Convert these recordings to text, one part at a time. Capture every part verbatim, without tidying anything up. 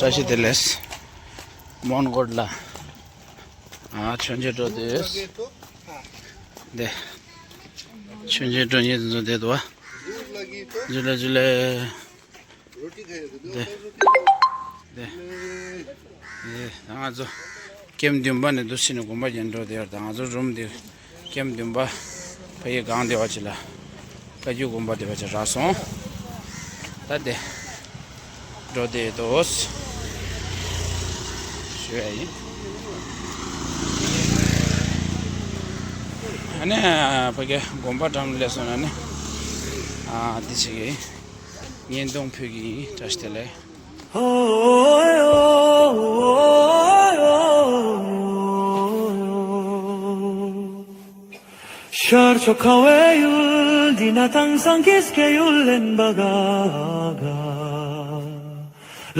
བཀྲ་ཤིས་བདེ་ལེགས། མོན་གྷོ་ལ། ཨ། མཆོད་མཇལ་འགྲོ་དུས། འདི། མཆོད་མཇལ་འགྲོ་མཁན་དེ་ཚོ་བསྡད་འདུག་བ། ཇུ་ལེ་ཇུ་ལེ། འདི། འདི། ད་ང་ཚོ་ཀེམ་བདུན་པ་ནས་འདུག་སེ་ནས་དགོན་པ་རྒྱན་འགྲོ་དེ་ཡོད། ད་ང་ཚོ་རུམ་འདི་ཀེམ་བདུན་པ་ཕ་གི་སྒང་དེ་བ་ཅིག་ལ། བཀའ་བརྒྱུད་དགོན་པ་དེ་བ་ཅིག་རག་སོང་། ད་དེ་འགྲོ་དེ་འདུག་ཞུ་ཡ་ཡིན། ཨ་ནི་ཕ་གི་དགོན་པ་འགྲམ་སླེབས་སོང་ན་ནི། ཨ། འདི་བྱེད་ཀྱི་ཡིན། བརྙན་ཐུང་ཕུལ་གྱི་ཡིན། བཀྲ་ཤིས་བདེ་ལེགས། ཤར་ཕྱོགས་ཁ་བའི་ཡུལ་འདི་ན་དེང་སང་གི་སྐྱེ་ཡུལ་ལེན་པ་དགའ་དགའ།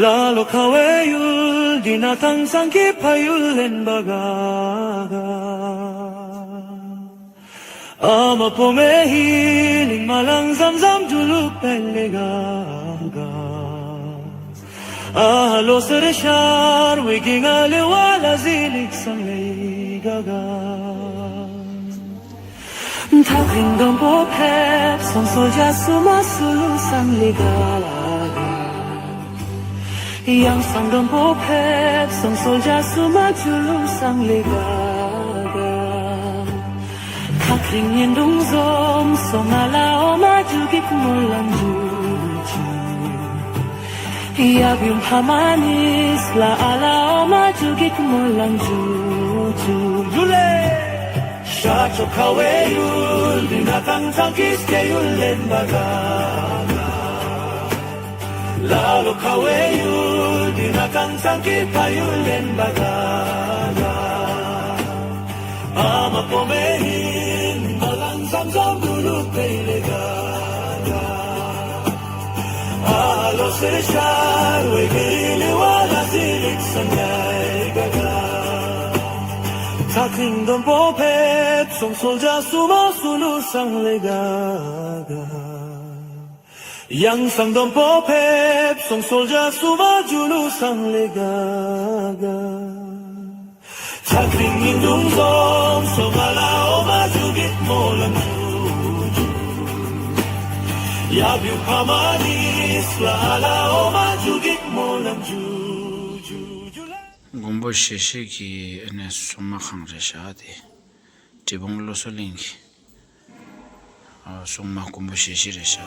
ལ་ལོ་ཁ་བའི་ཡུལ་འདི་ན་དེང་སང་གི་ཕ་ཡུལ་ལེན་པ་དགའ་དགའ། ཨ་མ་པོ་མེ་ཧི་ལིང་མ་ལང་ཟམ་ཟམ་འབྲུ་ལུག་པེ་ལེ་ག་ག། ཨ་ལོ་སེ་རེ་ཤར་བའི་གི་ང་ལེ་བ་ལ་ཟི་ལིག་སང་ལེ་ག་ག། ཐག་རིང་འགྲོན་པོ་ཕེབས་སོང་། གསོལ་ཇ་སུ་མ་སུ་ལུ་སང་ལེ་ག་ག། ཡང་སང་འགྲོན་པོ་ཕེབས་སོང་། གསོལ་ཇ་སུ་མ་ཇུ་ལུ་སང་ལེ་ག་ག། ཐག་རིང་ཉིན་དུང་འཛོམས་སོང་། ང་ལ་འོ་མ་ཇུ་གིག་མོ་ལང་ཇུ་ཇུ། ཡབ་ཡུམ་ཕ་མ་གཉིས་ལ་ཨ་ལ་འོ་མ་ཇུ་གིག་མོ་ལང་ཇུ་ཇུ། ཇུ་ལེ། ཤར་ཕྱོགས་ཁ་བའི་ཡུལ་འདི་ན་དེང་སང་གི་སྐྱེ་ཡུལ་ལེན་པ་དགའ་དགའ། ལ་ལོ་ཁ་བའི་ཡུལ་འདི་ན་དེང་སང་གི་ཕ་ཡུལ་ལེན་པ་དགའ་དགའ། ཨ་མ་པོ་མེ་ཧི་ལིང་མ་ལང་ཟམ་ཟམ་འབྲུ་ལུག་པེ་ལེ་ག་ག། ཨ་ལོ་སེ་རེ་ཤར་བའི་གི་ལེ་བ་ལ་ཟི་ལིག་སང་ཡ་ག་ག། ཐག་རིང་འགྲོན་པོ་ཕེབས་སོང་། གསོལ་ཇ་སུ་མ་སུ་ལུ་སང་ལེ་ག་ག། ཡང་སང་འགྲོན་པོ་ཕེབས་སོང་། གསོལ་ཇ་སུ་མ་ཇུ་ལུ་སང་ལེ་ག་ག། ཐག་རིང་ཉིན་དུང་འཛོམས་སོང་། ང་ལ་འོ་མ་ཇུ་གིག་མོ་ལང་ཇུ་ཇུ། ཡབ་ཡུམ་ཕ་མ་གཉིས་ལ་ཨ་ལ་འོ་མ་ཇུ་གིག་མོ་ལང་ཇུ་ཇུ་ཇུ་ལེ། མགོན་པོ་ཞེ་བཞི་གི་ཨ་ནི་སྲུང་མ་ཁང་རེད་ཤག་དེ། འབྲས་སྤུངས་བློ་གསལ་གླིང་གི། ཨ། སྲུང་མ་མགོན་པོ་ཞེ་བཞི་རེད་ཤག།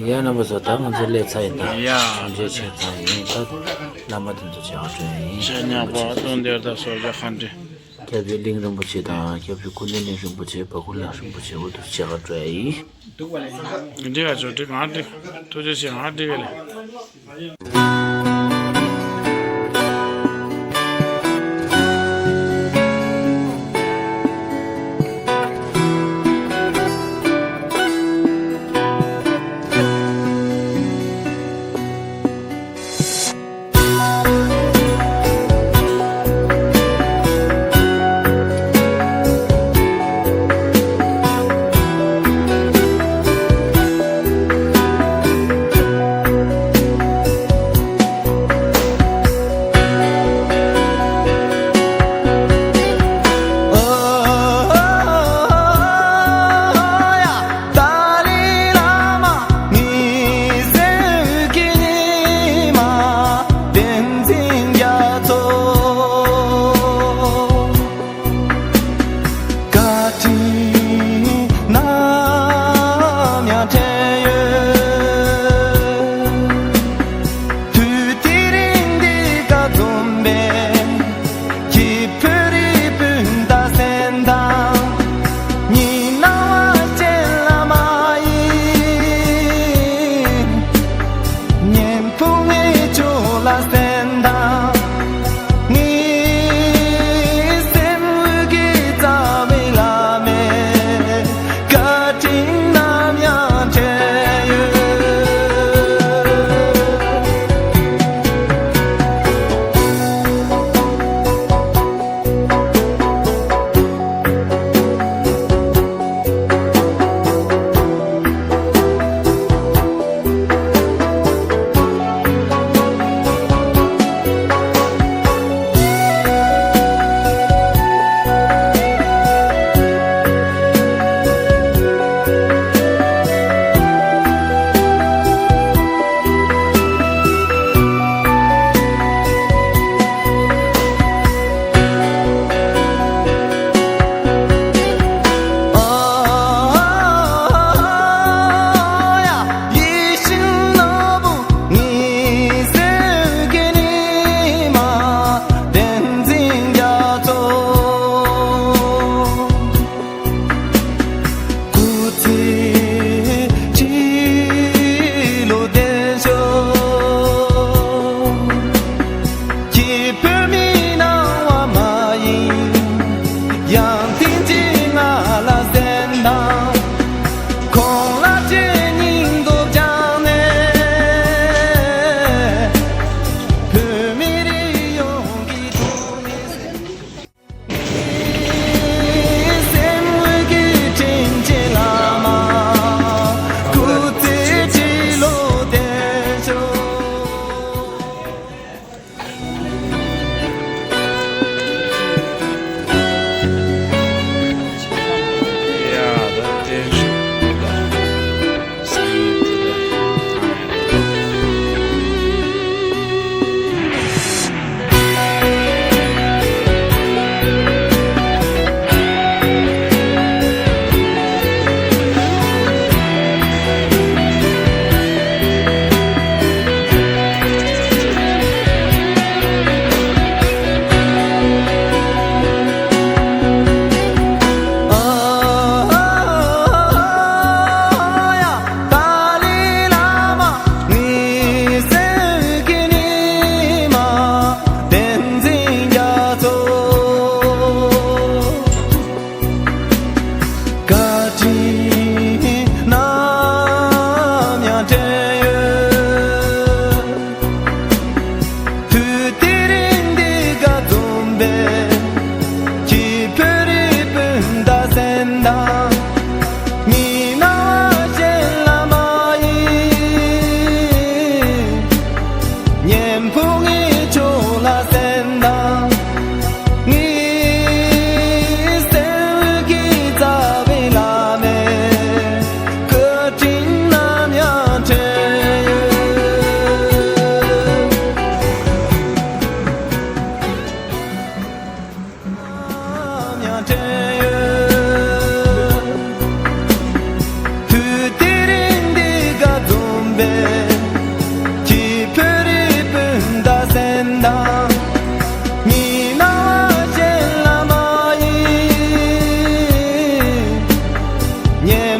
ཡ། རྣམ་པ་ཚོ། ད་ང་ཚོ་སླེབས་ཚར་ཡིན། ད་ཡ། མཆོད་མཇལ་བྱས་ཚར་ཡིན། ད་བླ་མ་དེ་ཚོ་མཇལ་བར་འགྲོ་ཡ་ཡིན། ཇ་ཉག་པ་སྟོན་དེར་ད་གསོལ་ཇ་ཁ་འདྲི། སྐྱབས་རྗེ་གླིང་རིན་པོ་ཆེ་དང་། སྐྱབས་རྗེ་སྐུ་ཕྲེང་གླིང་རིན་པོ་ཆེ། བ་ཀུ་ལ་རིན་པོ་ཆེ། འོ་དེ་ཚོ་མཇལ་བར་འགྲོ་ཡ་ཡིན། འགྲིག་ག་ཆོག་འགྲིག་ང་འགྲིག་ཐུགས་རྗེ་ཆེ། ང་འགྲིག་ག་ལེ།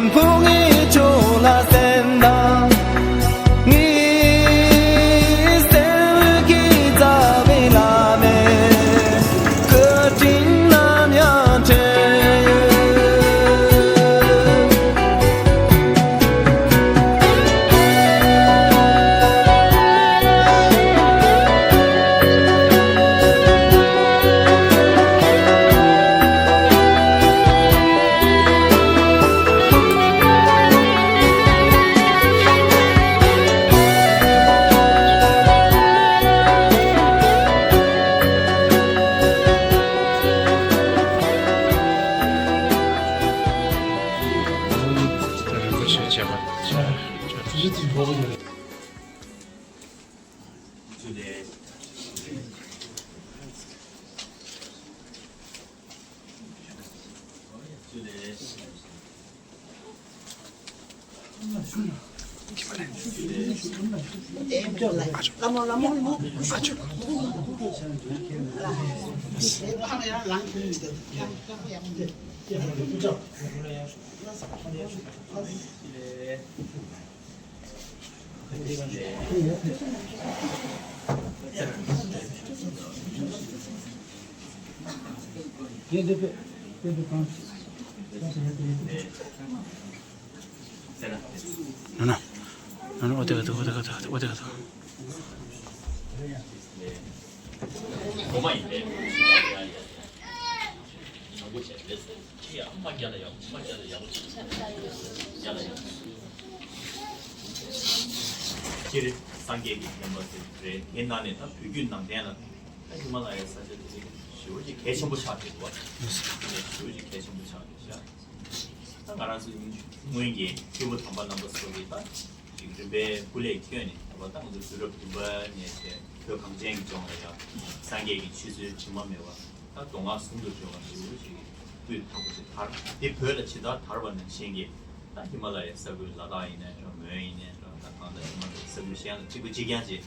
ཕུང་ངེ་ཆོ་ལ་སེམས་དང་། ངེ་སེམས་ཀྱི་རྩ་བའི་བླ་མའི་བཀའ་དྲིན་ནམ་ཡང་དྲན་ཡོད། ནོ་ནོ། ནོ་ནོ། འོ་དེ་ག་དུ། འོ་དེ་ག་དུ། འོ་དེ་ག་དུ། སྤྱིར་སངས་རྒྱས་ཀྱི་བསྟན་པ་ཟེར་རེད། དེ་ནང་ནས་ད་བོད་བརྒྱུད་ནང་བསྟན་ལ་ད་ཧི་མ་ལ་ཡའི་ས་ཆ་དེ་ཞེ་པོ་ཅིག་གལ་ཆེན་པོ་ཆགས་བསྡད་འདུག་བ། ཞེ་པོ་ཅིག་གལ་ཆེན་པོ་ཆགས་བསྡད་ཤག་ད་ང་རང་ཚོ་སྔོན་གྱི་སྐྱེས་བུ་དམ་པ་རྣམ་པ་ཚོ་གིས་ད་ཅིག་རིམ་པས་སྐུ་ལས་བསྐྱོན་ནས། ད་བར་ད་ང་ཚོ་དུས་རབས་བདུན་པ་ནས་བྱས་བོད་གངས་ཅན་གྱི་ལྗོངས་ལ་ཡང་སངས་རྒྱས་ཀྱི་ཆོས་ཚུལ་དྲི་མ་མེད་པ། ད་མདོ་སྔགས་ཟུང་དུ་འབྲེལ་བ་ཞེ་པོ་ཅིག་སྤུས་དག་པོ་ཞིག་དར། དེ་བོད་ལ་ཇི་ལྟར་དར་བ་ནང་བཞིན་གྱི་ད་ཧི་མ་ལ་ཡའི་ས་ཁུལ་ལ་དྭགས་ཡིན་ནའི་འདྲ། མོན་ཡིན་ནའི་འདྲ། ད་གང་ལྟར་ཧི་མ་ལ་ཡའི་ས་ཁུལ་གཞན་ལ་གཅིག་པ་གཅིག་རྐྱང་ཅིག་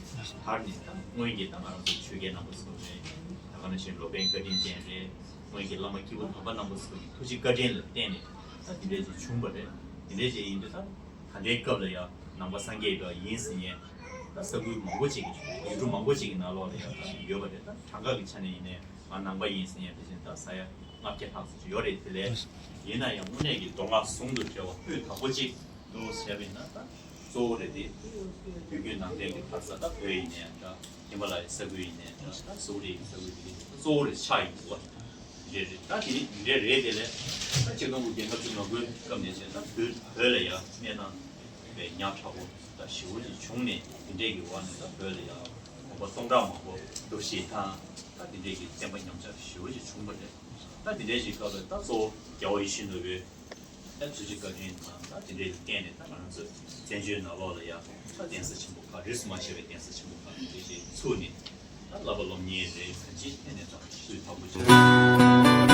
དར་ནས། ད་སྔོན་གྱི་ད་ང་རང་ཚོ་ཆོས་རྒྱལ་རྣམ་པ་ཚོ་རེད། ད་ག་ནང་བཞིན་ལོ་པཎ་བཀའ་དྲིན་ཅན་རེད། སྔོན་གྱི་བླ་མ་སྐྱེས་བུ་དམ་པ་རྣམ་པ་ཚོ་གི་ཐུགས་རྗེ་བཀའ་དྲིན་ལ་བརྟེན་ནས་ད་དེ་འདྲས་ཅིག་བྱུང་བ་རེད། དེ་འདྲས་ཅིག་ཡིན་དུས་ད་ད་ལྟའི་སྐབས་ལ་ཡང་ནང་པ་སངས་རྒྱས་པ་ཡིན་ཟེར་མཁན་ད་ས་ཁུལ་མང་པོ་ཅིག་གི་ཡུལ་གྲུ་མང་པོ་ཅིག་གི་ནང་ལོགས་ལ་ཡང་ད་ཡོད་པ་རེད། ད་གྲངས་ཀ་གི་ཆ་ནས་ཡིན་ནའི། ང་ནང་པ་ཡིན་ཟེར་མཁན་དེ་བཞིན་ད་ས་ཡ་ལྔ་བརྒྱ་ལྷག་ཙམ་ཅིག་ཡོད་རེད། དེ་ལས་ཡིན་ན་ཡང་དངོས་གནས་ཀྱི་མདོ་སྔགས་ཟུང་དུ་འབྲེལ་བ་སྤུས་དག་པོ་ཅིག་འདུག་ཟེར་བ་ཡིན་ན། ད་གཙོ་བོ་རེད་དེ། བོད་བརྒྱུད་ནང་བསྟན་གྱི་འཕགས་ས་ད་བོད་ཡིན་ནའི་འདྲ། ཧི་མ་ལ་ཡའི་ས་ཁུལ་ཡིན་ནའི་འདྲ། ད་སོག་རིགས་ཀྱི་ས་ཁུལ་དེ་གི་གཙོ་བོ་རེད་ཆགས་ཡིན་འདུག་བ། རེད་རེད། ད་དེ་རེད་རེད། དེ་ལས་ད་ཆིག་སྟོང་དགུ་བརྒྱ་ལྔ་བཅུ་ང་དགུའི་སྐབས་ནས་བྱས་ད་བོད་བོད་ལ་ཡང་གནས་སྟངས་པའི་ཉག་ཕྲ་པོ་ད་ཞེ་པོ་ཅིག་བྱུང་ནས། དེ་འདྲས་ཀྱི་འོག་ནས་ད་བོད་ལ་ཡང་དགོན་པ་སྟོང་ཕྲག་མང་པོ་གདུལ་ཞིང་དང་། ད་དེ་འདྲས་ཀྱི་བསྟན་པ་ཉམས་ཆག་ཞེ་པོ་ཅིག་བྱུང་བ་རེད། ད་དེ་འདྲས་ཀྱི་སྐབས་ལ་ད་གཙོ་བོ་རྒྱལ་བ་ཡིད་བཞིན་ནོར་བུའི་ད་ཐུགས་རྗེ་བཀའ་དྲིན་དང་། ད་དེ་འདྲས་ལ་བརྟེན་ནས་ད་ང་རང་ཚོ་བཙན་བྱོལ་ནང་ལོགས་ལ་ཡང་ད་གདན་ས་ཆེན་པོ་ཁག་རིས་སུ་མ་ཆད་པའི་གདན་ས་ཆེན་པོ་ཁག་དེ་འདྲས་ཅིག་ཚུགས་ནས། ད་བསླབ་པ་སློབ་གཉེར་རེད། གང་ཅིའི་ཐད་ནས་ད་སྤུས་དག་པོ་ཅིག